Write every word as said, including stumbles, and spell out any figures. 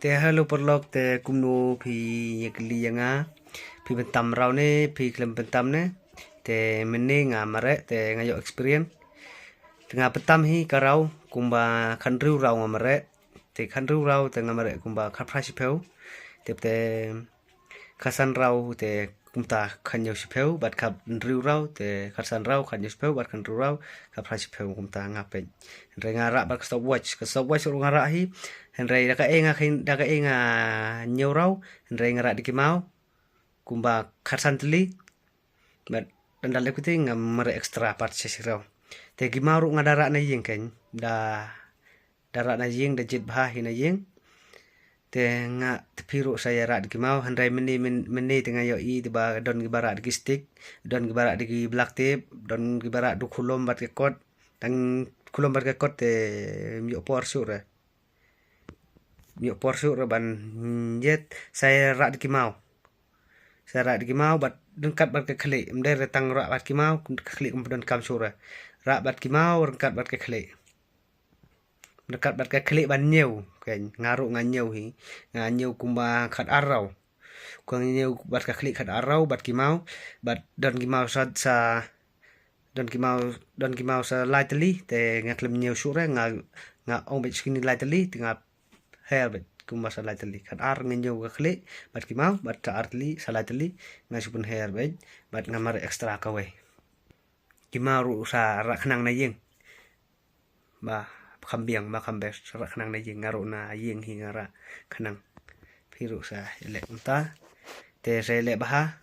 Te hello paralok, te kumno phi ïa kylli ïa nga, phi pyntam raw ne phi khlem pyntam ne? Te mynne nga mareh te nga ïoh experience. Te nga pyntam hi ka raw kumba khathynriew raw nga mareh. Te khathynriew raw te nga mareh kumba khatphra shiphew. Te te khatsan raw te kumta khathynñiew shiphew bad khathynriew raw te khatsan raw khathynñiew shiphew bad khathynriew raw khatphra shiphew kumta nga peit. Hynrei nga rah bad ka stopwatch, ka stopwatch ruh nga rah hi. Hynrei da kaei nga khein, da kaei nga ñiew raw, hynrei nga rah da ki maw kumba khatsan tylli. Bad ynda leh kumta nga mareh extra pat shi raw. Te ki maw ruh nga da rah na ïing khein, da da rah na ïing, da jied bha hi na ïing. Te nga, te phi ruh sa ïa rah da ki maw, hynrei mynne, myn-, mynne te nga ïohi te ba don kiba rah da ki stick, don kiba rah da ki black tape, don kiba rah da u khulom bad ka kot. Tang khulom bad ka kot te ym ïoh por shuh re. Ym ïoh por shuh re ban ïet, sa ïa rah da ki maw. Sa rah da ki maw bad ryngkat bad ka khlieh, ym dei re tang rah bad ki maw, ka khlieh kam don kam shuh re. Rah bad ki maw ryngkat bad ka khlieh. Ryngkat bad ka khlieh ban ñiew. Khein, nga ruh nga ñiew hi. Nga ñiew kumba khatar raw. Nga ñiew bad ka khlieh khatar raw bad ki maw. Bad don ki maw sa, sa, don ki maw, don ki maw sa lai tylli, te nga khlem ñiew shuh re, nga, nga ong beit shi kine lai tylli, te nga her beit kumba sa lai tylli. Khatar nga ñiew ka khlieh bad ki maw, bad sa ar tylli, sa lai tylli, nga shu pynher beit, bad nga mareh extra kawei. Ki maw ruh sa rah khnang na ïing. Ba kham biang, ba kham best, rah khnang na ïing, nga ruh na ïing hi nga rah khnang. Phi ruh sa ïaleh kumta. Te sa ïaleh bha,